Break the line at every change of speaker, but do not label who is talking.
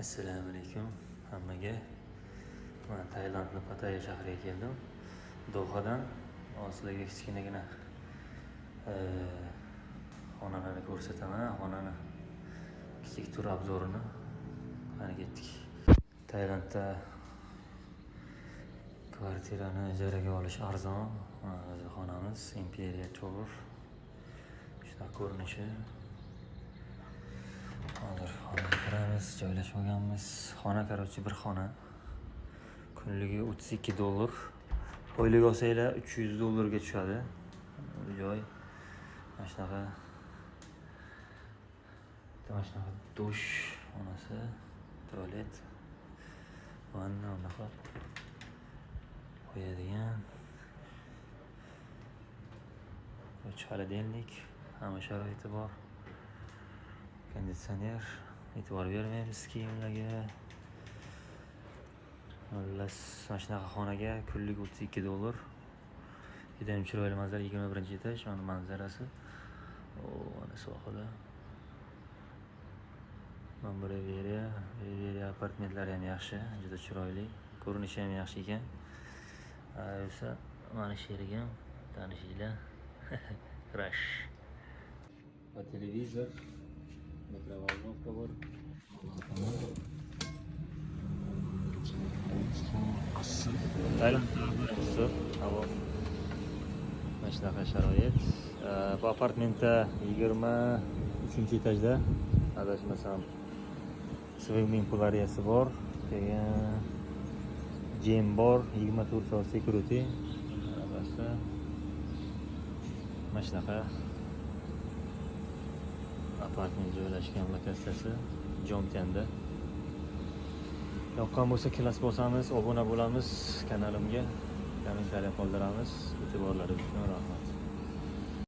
Assalomu alaykum hammaga. Man Tailandni Pattaya shahriga keldim. Dohadan. Hozir sizlarga kichkinagina xonalarni ko'rsataman. Xonani kichik tur обзор ini. Qani, ketdik. Tailandda kvartirani ijaraga olish arzon. Mana o'zi xonamiz, Imperia Tower. Shunaqa ko'rinishi. Hozir xonaga kiramiz, joylashib olganmiz. Xona, короче, bir xona. Kunligi 32 dollar. Oylik olsanglar, 300 dollarga tushadi. Bu joy mana shunaqa. Mana shunaqa dush xonasi, tualet, vanna unaqa qo'yadigan. Uch холодильник, hamma sharoiti bor. Konditsioner, e'tibor bermaymiz kiyimlarga. Xullas, mana shunaqa xonaga kunlik 32 dollar. Judayam chiroyli manzara, 21-etaj, mana manzarasi. O, mana sohili. Mana bu Riviera, Riviera apartmentlari ham yaxshi, juda chiroyli. Ko'rinishi ham yaxshi ekan. Ayolsa mana sherigim, tanishinglar. Crush. Va televizor, микроволновка bor. Issiq. Tailandda issiq havo. Mana shunaqa sharoit. Bu apartmentda 23-etajda, adashmasam, swimming pool ariyasi bor. Keyin gym bor, 24 soat security. Anaqasi. Mana shunaqa apartment joylashgan lokatsiyasi Jomtianda. Yoqqan bo'lsa, klass bosamiz, obuna bo'lamiz kanalimga, kommentariya qoldiramiz. E'tiborlaringiz uchun rahmat.